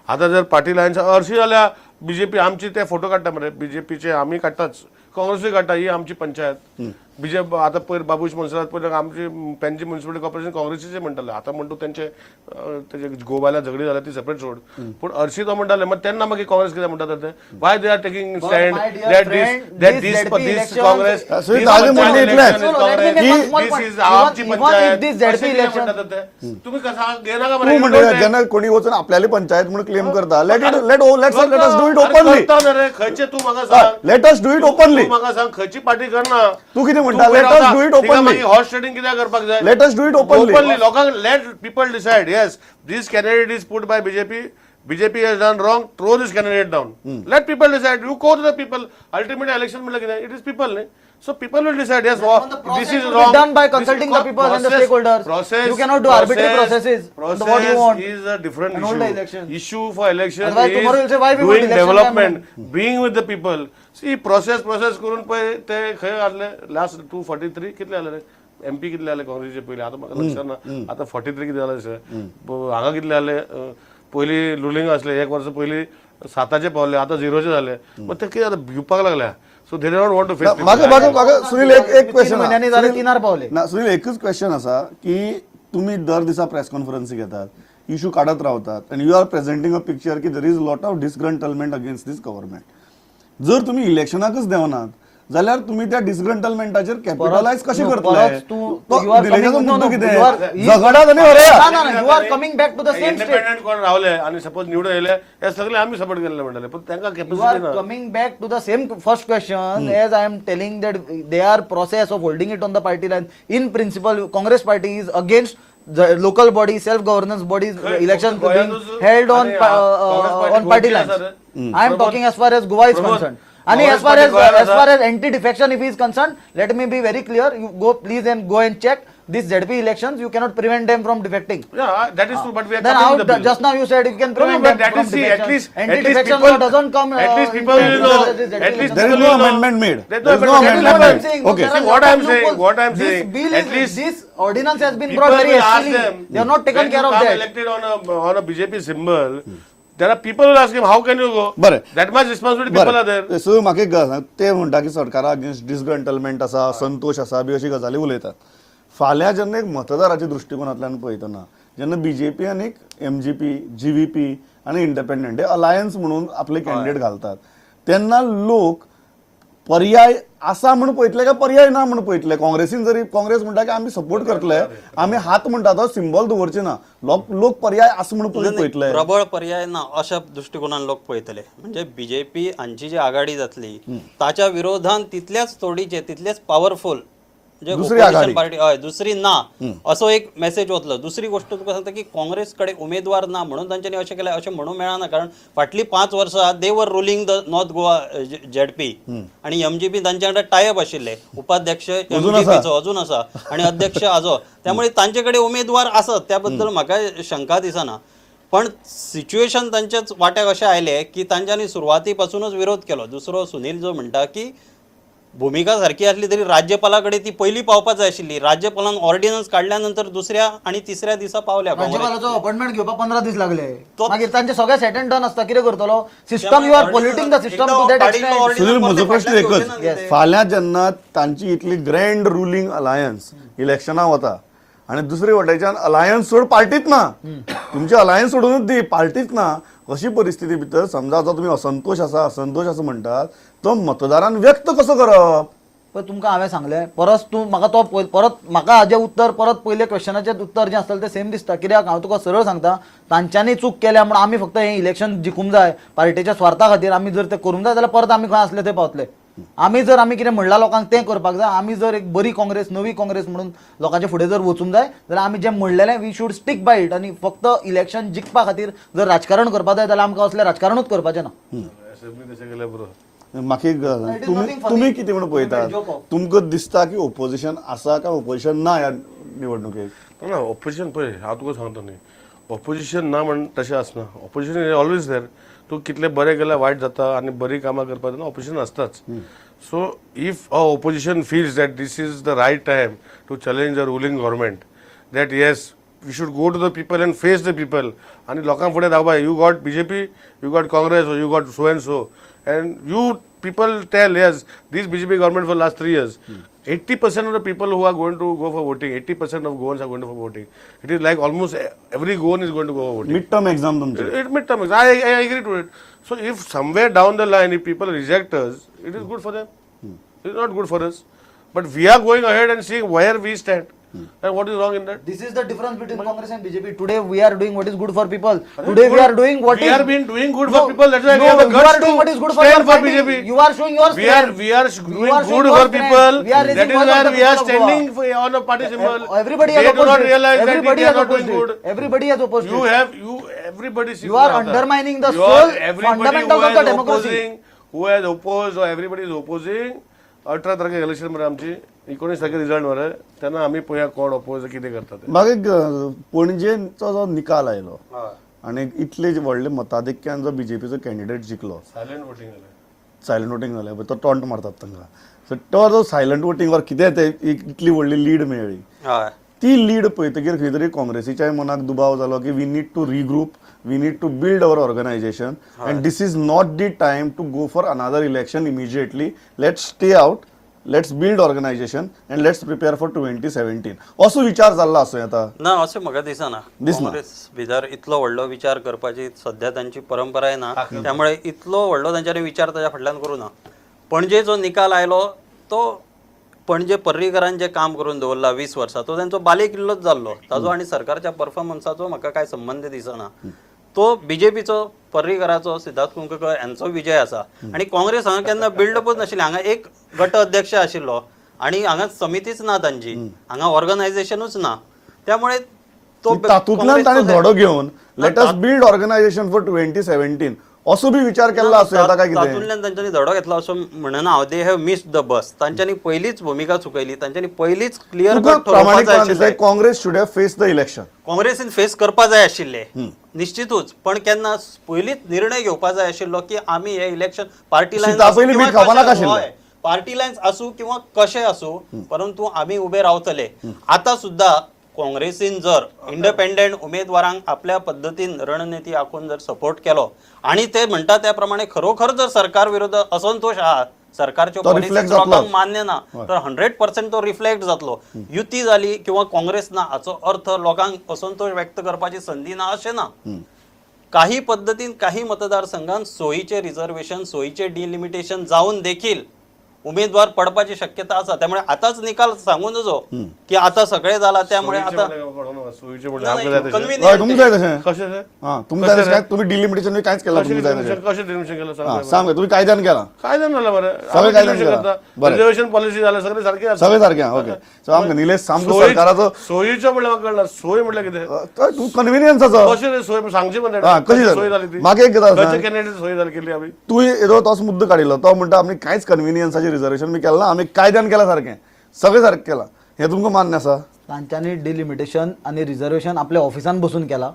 आतां जर party lines हरशीं जाल्यार बीजेपी आमची, ते फोटो काडटा मरे बीजेपीचे, आमी काडटाच, काँग्रेसूय काडटा. ही आमची पंचायत बीजे. आतां पयर बाबूश मोन्सेरात पयर आमची पेनजी म्युनिसिपल कॉर्पोरेशन काँग्रेसीचे म्हणटाले. आतां म्हणटा तेंचे तेजे गोवाला झगडी जाल्या ती सेपरेट सोड, पूण हरशीं तो म्हणटाले. मागीर तेन्ना मागीर काँग्रेस कितें म्हणटा ते? Why they are taking stand my dear that this friend, that this this ZP this elections- Congress Sunil, ताजे म्हणणे इतलेंच. No, let me make one small this point. Is आमची Even- even if panchayat this ZP अशें कितें election- म्हणटात ते? तुम्ही कसा घेनाका तूं मरे. म्हणटा जेन्ना कोणी वचून आपल्याली पंचायत म्हणून क्लेम करता, let it let let let us do it openly. करता न्ही रे, खंयचे तूं म्हाका सांग. Let us do it openly. तूं म्हाका सांग, खंयची पार्टी करना? तूं कितें म्हणटा? Let us do it openly. Horse trading कित्याक करपाक जाय? Let us do it openly. Openly लोकांक, let people decide. Yes, this candidate is put by BJP, BJP has done wrong, throw this candidate down. Let people decide. You go to the people. Ultimate election म्हणलं कितें? It is people न्ही? So people will decide, yes, the this process is will be wrong. done by consulting the people and the stakeholders. Process, You cannot do arbitrary processes on the what you process want is a different and hold the issue. Election. Issue for election Otherwise tomorrow you'll say, "Why we want doing election?" development, being with the people. See, process process करून पळय ते खंय आसले. Last 243 कितले आले रे MP? कितले आले काँग्रेसीचे पयलीं? आतां म्हाका लक्षात ना. आतां 43 कितें जाले अशें. हांगा कितले आले? पयलीं रुलींग आसले, एक वर्स पयलीं साताचे पावले, आतां झिरोचे जाले. मग ते कितें जाता, भिवपाक लागल्या, so they don't want to face. म्हाका सुनील, एक एक तीन क्वेश्चन. म्हयन्यांनी जाले, तिनार पावले. ना सुनील, एकच क्वेश्चन आसा की तुम्ही दर दिसा प्रेस कॉन्फरन्स घेतात, इशू काडत रावतात आनी you are presenting a picture की there is lot of disgruntlement against this government. जर तुम्ही इलेक्शनाकच देवनात जाल्यार तुम्ही त्या डिसग्रंटलमेंटाचेर कॅपिटलायज कशें No, करतले? परत तूं you are दिलेशाचो coming- no, मुद्दो no, कितें? you are- झगडात आनी हरयात. ना, ना, you are coming back to the same state. Independent कोण रावले आणि सपोज निवडून येयले, हे सगळे आमी सपोर्ट केल्ले म्हणटाले, पण तांकां You capacity are ना. Coming back to the same first question. As I am telling that they are process of holding it on the party line. In principle, Congress party is against the local body, self governance bodies elections being held on on party lines. I am talking as far as Goa is concerned. And as far as anti defection if he is concerned, let me be very clear. You go please and go and check this ZP elections. You cannot prevent them from defecting. Yeah, that is true, but we are Then coming how with the bill. Just now you said you can No, prevent no, but them that from is, see, at defection. least, at least Anti-defection people, law doesn't come. At least people will into know, this ZP at least election. There is people no will know. Amendment made. There's There is no That is amendment what I'm made. saying. Okay. There are See, what lot I'm of saying, loopholes. What I'm This saying, bill at is, least this ordinance has been people brought very will ask hastily. them. They have not taken When care you of come that. Elected on a BJP symbol, there are people who ask him, "How can you go?" बरें. That much responsibility people are there. बरें, so म्हाका एक गजाल सांग. ते म्हणटा की सरकारा अगेन्स्ट डिसग्रंटलमेंट आसा, संतोश आसा बी अशी गजाली उलयतात. फाल्यां जेन्ना एक मतदाराच्या दृश्टिकोनांतल्यान पळयतना, जेन्ना बीजेपी आनी एमजीपी, जीव्हीपी आनी इंडिपेंडंट हे अलायन्स म्हणून आपले कॅन्डिडेट घालतात, तेन्ना लोक पर्याय आसा म्हूण पळयतले काय पर्याय ना म्हूण पळयतले? काँग्रेसीन जरी काँग्रेस म्हणटा की आमी सपोर्ट करतले, आमी हात म्हणटा तो सिंबॉल दवरचे ना, लोक लोक पर्याय आसा म्हूण पळयतले? प्रबळ पर्याय ना अशा दृष्टिकोनान लोक पळयतले. म्हणजे बीजेपी हांची जी आघाडी जातली ताच्या विरोधान तितल्याच तोडीचे, तितलेच पावरफुल म्हणजे दुसरी opposition आघाडी. पार्टी, हय, दुसरी ना असो एक मेसेज वतलो. दुसरी गोष्ट तुका सांगता की काँग्रेस कडेन उमेदवार ना म्हणून तांच्यांनी अशें केलें अशें म्हणूंक मेळना, कारण फाटलीं 5 वर्सां they were ruling the North Goa ZP आणि एमजीपी तांच्या वांगडा टायअप आशिल्ले. उपाध्यक्ष अजून आसा. एमजीपीचो अजून आसा आणि अध्यक्ष आजो. त्यामुळे तांचे कडेन उमेदवार आसत त्या बद्दल म्हाका शंका दिसना. पण सिच्युएशन तांच्याच वाट्याक अशें आयलें की तांच्यांनी सुरवाती पासूनच विरोध केलो. दुसरो, सुनील जो म्हणटा की भुमिका सारकी आसली तरी राज्यपाला कडेन ती पयली पावपा जाय आशिल्ली. राज्यपालान ऑर्डिनन्स काडल्या नंतर दुसऱ्या आणि तिसऱ्या दिसा पावल्या काँग्रेस. राज्यपालाचो अपॉइंटमेंट घेवपाक 15 दीस लागले. मागीर तांचे सगळे सेट अँड डन आसता, कितें करतलो? System, you are polluting the system to that extent. Sunil, म्हजो प्रश्न घेवचे ना एकच. ते. फाल्यां जेन्ना तांची इतली ग्रँड रुलींग अलायन्स इलेक्शनाक वता आनी दुसरे वटेच्यान अलायन्स सोड, पार्टीच ना, तुमची अलायन्स सोडूनच दी, पार्टीच ना, अशी परिस्थिती भितर समजा आतां तुमी असंतोश आसा, असंतोश आसा म्हणटात, तो मतदारान व्यक्त कसो करप? पळय, तुमकां हांवें सांगलें, परत तूं म्हाका तो परत म्हाका हाजें उत्तर, परत पयलें क्वेश्चनाचें उत्तर जें आसतलें तें सेम दिसता. कित्याक हांव तुका सरळ सांगता, तांच्यांनी चूक केल्या म्हूण आमी फक्त हें इलेक्शन जिखूंक जाय, पार्टेच्या स्वार्था खातीर आमी जर तें करूंक जाय जाल्यार परत आमी खंय आसले थंय पावतले. आमी जर आमी कितें म्हणलां लोकांक तें करपाक जाय. आमी जर एक बरी काँग्रेस, नवी काँग्रेस म्हणून लोकांच्या फुडें जर वचूंक जाय जाल्यार आमी जें म्हणलेलें, we should stick by it. आनी फक्त इलेक्शन जिखपा खातीर जर राजकारण करपाक जाय जाल्यार आमकां असलें राजकारणूच करपाचें ना. असेंब्ली तशें केल्यार पुरो. म्हाका एक गजाल सांग. It is तुमी nothing funny. तुमी कितें म्हणून पळयतात? Joke off. तुमकां दिसता की ओपोजिशन आसा काय ओपोजिशन ना ह्या निवडणुकेक? ना, ऑपोजिशन पळय, हांव तुका सांगता न्ही, ऑपोजिशन ना म्हण तशें आसना. Opposition is always there. तूं कितलें बरें केल्यार वायट जाता आनी बरीं कामां करपाक जायना, ऑपोजिशन आसताच. So if a opposition feels that this is the right time to challenge the ruling government, that yes We should go to the people and face the people आनी लोकां फुडें दाखोवपा, you got BJP, you got Congress, you got so and so, and you people tell, yes, this BJP government for last 3 years, 80% of the people who are going to go for voting, 80% of Goans are going to for voting. It is like almost every Goan is going to go for voting. Mid term exam तुमची. It midterm exam. I agree to it. So if somewhere down the line, if people reject us, it is good for them. It is not good for us. But we are going ahead and seeing where we stand. And what is wrong in that? This is the difference between Congress and BJP. Today we are doing what is good for people. Today we are doing what We is are been doing good No, for people. That's why no, we have the you guts are doing to what is good for stand your for party. BJP. You are showing your We are strength. we are You doing are showing good your for strength. people. We are raising That is voice of why the we are people of Goa. standing for, on a party symbol. Everybody They has do not opposed it. realize that Everybody we are has not doing opposed it. good. Everybody has opposed You it. have you everybody. You are undermining the You are sole everybody fundamentals who of the has democracy. opposing, who has opposed or everybody is opposing. 18 तारखे election मरे आमची, 19 तारखे result मरे, तेन्ना आमी पळोवया कोण oppose कितें करता ते. म्हाका एक पणजेचो जो निकाल आयलो आनी इतले जे व्हडले मताधिक्यान जो बीजेपीचो कॅन्डिडेट जिखलो. सायलंट वोटींग जालें. सायलंट वोटींग जालें, तो टॉन्ट मारतात तांकां. सो तो जो सायलंट वोटींग वर कितें तें इतली व्हडली लीड मेळ्ळी, ती लीड पळयतकीर खंय तरी काँग्रेसीच्याय मनाक दुबाव जालो की we need to regroup, we need to build our organization, and this is not the time to go for another election immediately. Let's stay out, let's build organization and let's prepare for 2017, असो विचार जाल्लो आसूं येता. ना, अशें म्हाका दिसना. दिसना. काँग्रेस भितर इतलो व्हडलो विचार करपाची सध्या तांची परंपराय ना, त्यामुळे इतलो व्हडलो तांच्यांनी विचार ताच्या फाटल्यान करूं ना. पणजे जो निकाल आयलो तो पणजे पर्रीकरान जें काम करून दवरला 20 वर्सां, तो तांचो बाले किल्लोच जाल्लो. ताजो आनी सरकारच्या परफॉर्मन्साचो म्हाका कांय संबंद दिसना. तो बीजेपीचो, पर्रीकराचो, सिद्धार्थ कुंकळकर यांचो विजय आसा आनी काँग्रेस हांगा केन्ना बिल्डअपच नाशिल्लें. हांगा एक गट अध्यक्ष आशिल्लो आनी हांगा समितीच ना तांची, हांगा ऑर्गनायझेशनूच ना, त्यामुळे तो तातूंतल्यान ताणें काँग्रेसचो धडो घेवन let us build organization for 2017 असो बी विचार केल्लो आसूं येता काय कितें? तातूंतल्यान तांच्यांनी धडो घेतला असं म्हणना हांव. They have miss the bus. तांच्यांनी पयलीच भुमिका चुकयली, तांच्यांनी पयलीच क्लियर तुका कट ठरोवपाक जाय प्रामाणीकपणान दिसता आशिल्लें. Congress should have face the election? काँग्रेसीन face करपा जाय आशिल्ले निश्चितूच, पण केन्ना पयलीच निर्णय घेवपा जाय आशिल्लो की आमी हे इलेक्शन पार्टी शिता पयलीं मीठ खावपा नाका आशिल्लें. पार्टी लायन्स आसूं किंवा कशे आसूं, परंतु आमी उबे रावतले. आता सुद्धा काँग्रेसीन जर इंडिपेंडंट उमेदवारांक आपल्या पद्दतीन रणनिती आखून जर सपोर्ट केलो आणि ते म्हणटा त्या प्रमाणे खरोखर जर सरकार विरुद्ध असंतोष आहा, सरकारच्यो तो पॉलिसीज reflect जातलो. लोकांक मान्य ना, तर 100% तो रिफ्लेक्ट जातलो. युती जाली किंवा काँग्रेस ना हाचो अर्थ लोकांक असंतोष व्यक्त करपाची संदी ना अशें ना. काही पद्दतीन काही मतदारसंघात सोयीचे रिझर्वेशन, सोयीचे डिलिमिटेशन जाऊन देखील उमेदवार पडपाची शक्यता आसा. त्यामुळे आताच निकाल सांगू नजो की आता सगळे जाला, त्यामुळे सोयीचे आता म्हणल्यार कोण? सोयीचे म्हणल्यार आमकां जाय तशें. कन्व्हिनियंट. हय, तुमकां जाय तशें. कशें रे? हां, तुमकां जाय तशें. काय तुमी डिलिमिटेशन बी कांयच केलां कशें तुमकां जाय तशें. डिलिमिटेशन, कशें डिलिमिटेशन केलं सांग हां, पळय. सांग, तुम्ही कायद्यान केलां. काय जालें मरे? सगळें कायद्यान केलां. बरें. रिझर्वेशन पॉलिसी जालें, सगळें सारकें आसा. सगळें सारकें आहा, ओके. सो आमकां निलेश सामको सरकाराचो सोयीचो म्हणल्यार म्हाका कळना, सोय म्हणल्यार कितें? तूं कन्व्हिनियन्साचो. कशें रे सोय सांगची मरे. हां, कशी सोय जाली? जाली ती? म्हाका एक गजाल खंयचे सांग. कॅन्डिडेट सोय जाली केली आमी? तूं येदो तोच मुद्दो काडिल्लो, तो म्हणटा आमी कांयच कन्व्हिनियन्साचें रिझर्वेशन बी केलें ना, आमी कायद्यान केलां, सारकें सगळें सारकें केलां. हें तुमकां मान्य आसा? तांच्यांनी डिलिमिटेशन आनी रिझर्वेशन आपल्या ऑफिसान बसून केला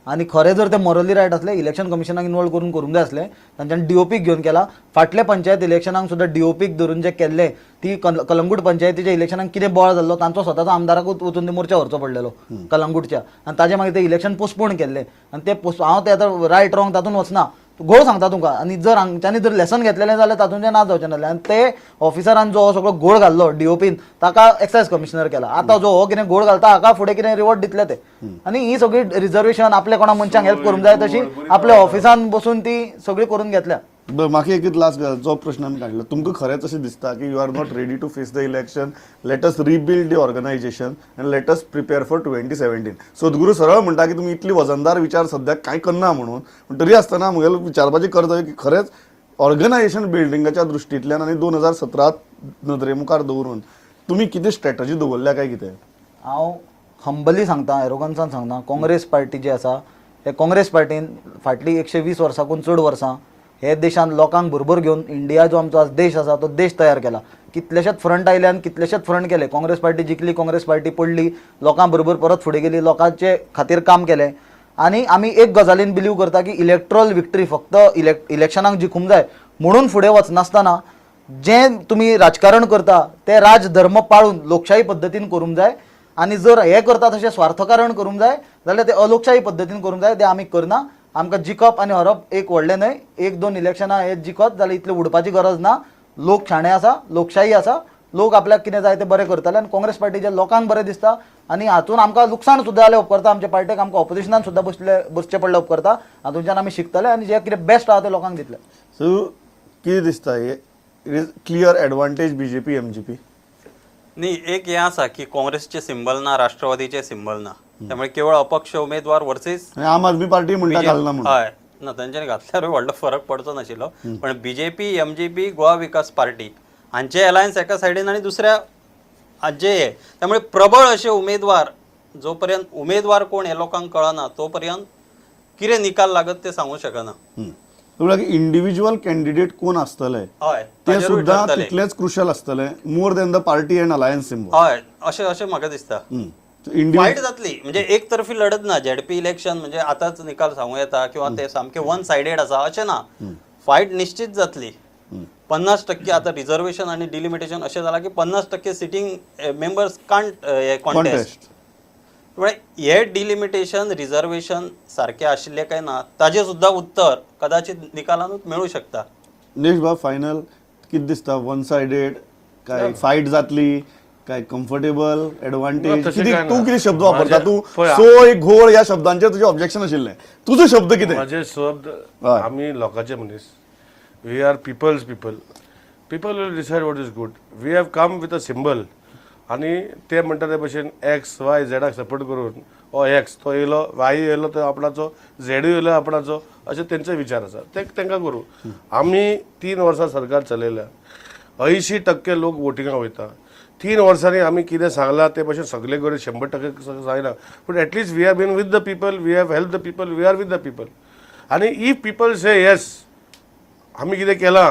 आनी खरें जर ते मॉरली रायट असले, इलेक्शन कमिशनाक इन्वॉल्व करून करूंक जाय आसले. तांच्यांनी डीओपीक घेवन केला. फाटल्या पंचायत इलेक्शनाक सुद्दां डीओपीक धरून जे केल्ले, ती कलंगूट पंचायतीच्या इलेक्शनाक कितें बोळ जाल्लो, तांचो स्वताचो आमदाराकूच वचून ते मोर्चा व्हरचो पडलेलो कलंगूटच्या, आनी ताजे मागीर ते इलेक्शन पोस्टपोन केल्ले. आनी ते पोस्ट हांव ते आतां रायट रॉंग तातूंत वचना, घोळ सांगता तुमकां. आनी जर हांगच्यांनी जर लेसन घेतलेलें जाल्यार तातूंतल्यान ना जावचें नासलें. आनी ते ऑफिसरान जो हो सगळो घोळ घाल्लो डीओपीन, ताका एक्सायज कमिशनर केला. आतां जो हो कितें घोळ घालता हाका फुडें कितें रिवॉर्ड दितले ते. आनी ही सगळी रिझर्वेशन आपल्या कोणा मनशांक हेल्प करूंक जाय तशी आपल्या ऑफिसान बसून ती सगळी करून घेतल्या. बरं, म्हाका एक लास्ट जो प्रश्न आमी काडलो, तुमकां खरेंच अशें दिसता की you are not ready to face the election, let us rebuild the organization and let us prepare for 2017? सद्गुरू सरळ म्हणटा की तुमी इतली वजनदार विचार सद्याक कांय करना म्हणून, पूण तरी आसतना म्हगेलो विचारपाची कर्तव्य की खरेंच ऑर्गनायझेशन बिल्डिंगाच्या दृश्टींतल्यान आनी 2017 नदरे मुखार दवरून तुमी कितें स्ट्रॅटजी दवरल्या काय कितें? हांव हंबली सांगता, एरोगन्सान सांगता, काँग्रेस पार्टी जी आसा, हे काँग्रेस पार्टीन फाटलीं 120 वर्सांकून चड वर्सां हे देशान लोकांक बरोबर घेवन इंडिया जो आमचो आज देश आसा तो देश तयार केला. कितलेशेच फ्रंट आयले आनी कितलेशेच फ्रंट केले. काँग्रेस पार्टी जिखली, काँग्रेस पार्टी पडली, लोकां बरोबर परत फुडें गेली, लोकांचे खातीर काम केलें. आनी आमी एक गजालीन बिलीव करता की इलेक्ट्रॉल विक्ट्री फक्त इलेक्शनाक जिखूंक जाय म्हणून फुडें वचनासतना जें तुमी राजकारण करता तें राजधर्म पाळून लोकशाही पद्दतीन करूंक जाय. आनी जर हे करता तशें स्वार्थकारण करूंक जाय जाल्यार ते अलोकशाही पद्दतीन करूंक जाय, ते आमी करना. आमकां जिखप आनी हरप एक व्हडलें न्हय, एक दोन इलेक्शनां हे जिखत जाल्यार इतलें उडपाची गरज ना. लोक शाणे आसा, लोकशाही आसा, लोक आपल्याक कितें जाय तें बरें करतले आनी काँग्रेस पार्टीच्या लोकांक बरें दिसता. आनी हातून आमकां लुकसाण सुद्दां जालें उपकरता, आमच्या पार्टेक आमकां ऑपोजिशनान सुद्दां बसचें पडलें उपकरता. हातूंच्यान आमी शिकतले आनी जें कितें बेस्ट आहा तें लोकांक दितले. सो कितें दिसता, हे it is clear advantage BJP MGP? न्ही, एक हें आसा की काँग्रेसचें सिंबल ना, राष्ट्रवादीचें सिंबल ना, त्यामुळे केवळ अपक्ष उमेदवार वर्सीस आनी आम आदमी पार्टी म्हणटा घालना म्हणून. हय, ना, तांच्यानी घातल्यारूय व्हडलो फरक पडचो नाशिल्लो, पण बीजेपी, एमजीपी, गोवा विकास पार्टी हांचे अलायन्स एका सायडीन आनी दुसऱ्या हांचे हे, त्यामुळे प्रबळ असे उमेदवार, जोपर्यंत उमेदवार कोण हे लोकांक कळना तोपर्यंत कितें निकाल लागत ते सांगू शकना. म्हळ्यार इंडिव्हिज्युअल कॅन्डिडेट कोण आसतले ते ताजेरूय सुद्दां ठरतलें. तितलेंच क्रुशल आसतलें, more than the party and alliance symbol. हय, अशें अशें म्हाका दिसता. फायट जातली, म्हणजे एक तर्फी लढत ना. झेडपी इलेक्शन म्हणजे आतांच निकाल सांगू येता किंवा ते सामके वन सायडेड आसा अशें ना. फायट निश्चित जातली 50%. आतां रिझर्वेशन आनी डिलिमिटेशन अशें जालां की 50% sitting members can't contest. Contest. म्हणजे हे डिलिमिटेशन, रिझर्वेशन सारकें आशिल्लें काय ना ताजें सुद्दां उत्तर कदाचित निकालानूच मेळूं शकता. निलेश बाब, फायनल कितें दिसता, वन सायडेड काय फायट जातली काय कम्फर्टेबल ना, एडवांटेज? तशें कितें काय ना. तूं कितें शब्द वापरता? तूं पळय, सोय घोळ ह्या शब्दांचेर तुजें ऑब्जेक्शन आशिल्लें, तुजो शब्द कितें? माझे शब्द, हय. आमी लोकांचे मनीस, we are people's people. People will decide what is good. We have come with a symbol आनी ते म्हणटा ते भशेन एक्स वाय झेडाक सपोर्ट करून, हो एक्स तो येयलो, वाय येयलो तो आपणाचो, झेडूय येयलो आपणाचो, अशे तेंचे विचार आसा, ते तांकां करूं. आमी 3 वर्सां सरकार चलयल्या, 80% लोक वोटिंगाक वयता. 3 वर्सांनी आमी कितें सांगलां ते भशेन सगळे कडेन 100% जायना, पूण at least we have been with the people, we have help the people, we are with the people. आनी if people से येस, आमी कितें केलां,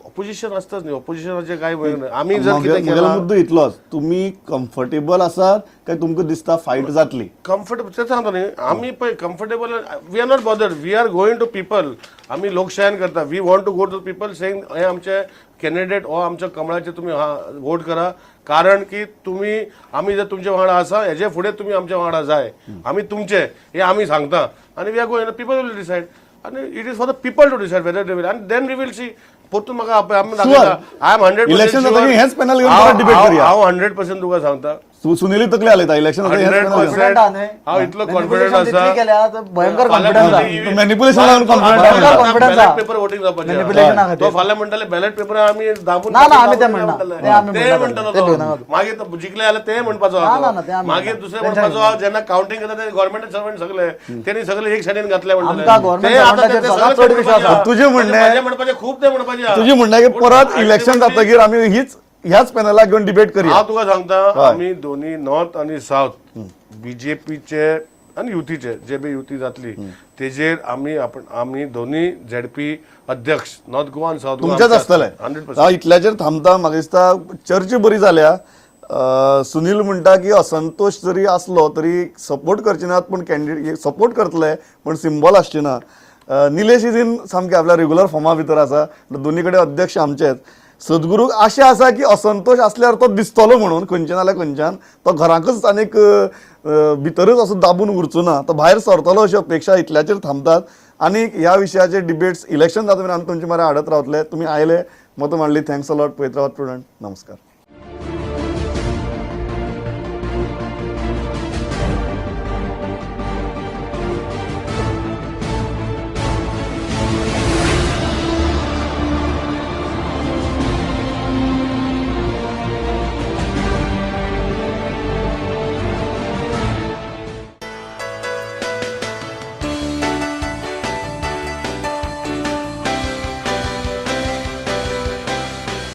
ऑपोजिशन आसताच न्ही, ऑपोजिशनाचें कांय ना. आमी जर कितें म्हगेलो केलां मुद्दो इतलोच, तुमी कम्फर्टेबल आसात काय तुमकां दिसता फायट जातली? कम्फर्टेबल तें सांगता न्ही, आमी पळय comfortable, we are not bothered, we are going to people. आमी लोकशायेन करता. We want to go to people saying हे आमचे कॅन्डिडेट, हो आमच्या कमळाचे, तुमी वोट करा, कारण की तुमी आमी जर तुमच्या वांगडा आसा, हेजे फुडें तुमी आमच्या वांगडा जाय, आमी तुमचे हे आमी सांगता आनी we are going, people will decide. आनी it is for the people to decide whether they will, आनी then we will see. परतून म्हाका आमी दाखयता, I am 100 Election जातकीर हेच panel घेवन परत debate करूया. हांव 100% तुका सांगता. सुनिली तकली हालयता, इलेक्शन 100% Confident आहा न्ही? हांव इतलो कॉन्फिडंट Manipulation आसा. तितली केल्या तर भयंकर कॉन्फिडन्स आहा. Manipulation लागून confident भयंकर confidence आहा. बॅलेट पेपर वोटिंग जावपाचें. Manipulation आहा तो खातीर. फाल्यां म्हणटाले बॅलेट पेपर आमी दाबून ना, ना, आमी ते दाबून म्हणना. म्हणटाले. ते आमी ते म्हणना. म्हणटालो ते तो. भिवनाका तूं. मागीर तो जिखले जाल्यार ते म्हणपाचो ना, आहा ना, ना, ते तो. आमी मागीर म्हणना. दुसरे Tension म्हणपाचो आहा, जेन्ना कावंटींग करता ते गव्हर्मेंट सर्वंट सगळे तेणी सगळे एक सायडीन घातले म्हणटाले. आमकां government ते आतां servant ते आचेर सगळे चड विश्वास म्हणपाचे आहा. तुजें म्हणणें- माझे म्हणपाचें खूब ते म्हणपाचें आहा. तुजें म्हणणें की पूण परत इलेक्शन ultimately जातकीर आमी हीच ह्याच पॅनलाक घेवन डिबेट करया. हांव तुका सांगता, आमी दोनी नॉर्थ आनी सावथ बीजेपीचे आनी युतीचे जे बी युती जातली तेजेर आमी आपण आमी दोनी झेडपी अध्यक्ष नॉर्थ गोवा आनी सावथ गोवा तुमचेच आसतले. 100%. हांव इतल्याचेर थांबता. म्हाका दिसता चर्चा बरी जाल्या. सुनील म्हणटा की असंतोष जरी आसलो तरी सपोर्ट करचे नात, पूण कॅन्डिडेट सपोर्ट करतले पूण सिंबॉल आसचे ना. निलेश is in सामके आपल्या रेगुलर फॉर्मा भितर आसा. दोनी कडेन अध्यक्ष आमचेच. सद्गुरूक आशा आसा की असंतोष आसल्यार तो दिसतलो म्हणून खंयच्यान नाल्यार खंयच्यान तो घराकच आनीक भितरच असो दाबून उरचो ना, तो भायर सरतलो अशी अपेक्षा. इतल्याचेर थांबतात आनी ह्या विशयाचे डिबेट्स इलेक्शन जाता मेरेन आमी तुमचे मरे हाडत रावतले. तुमी आयले, मतां मांडली, thanks a lot. पळयत रावात प्रुडंट. नमस्कार.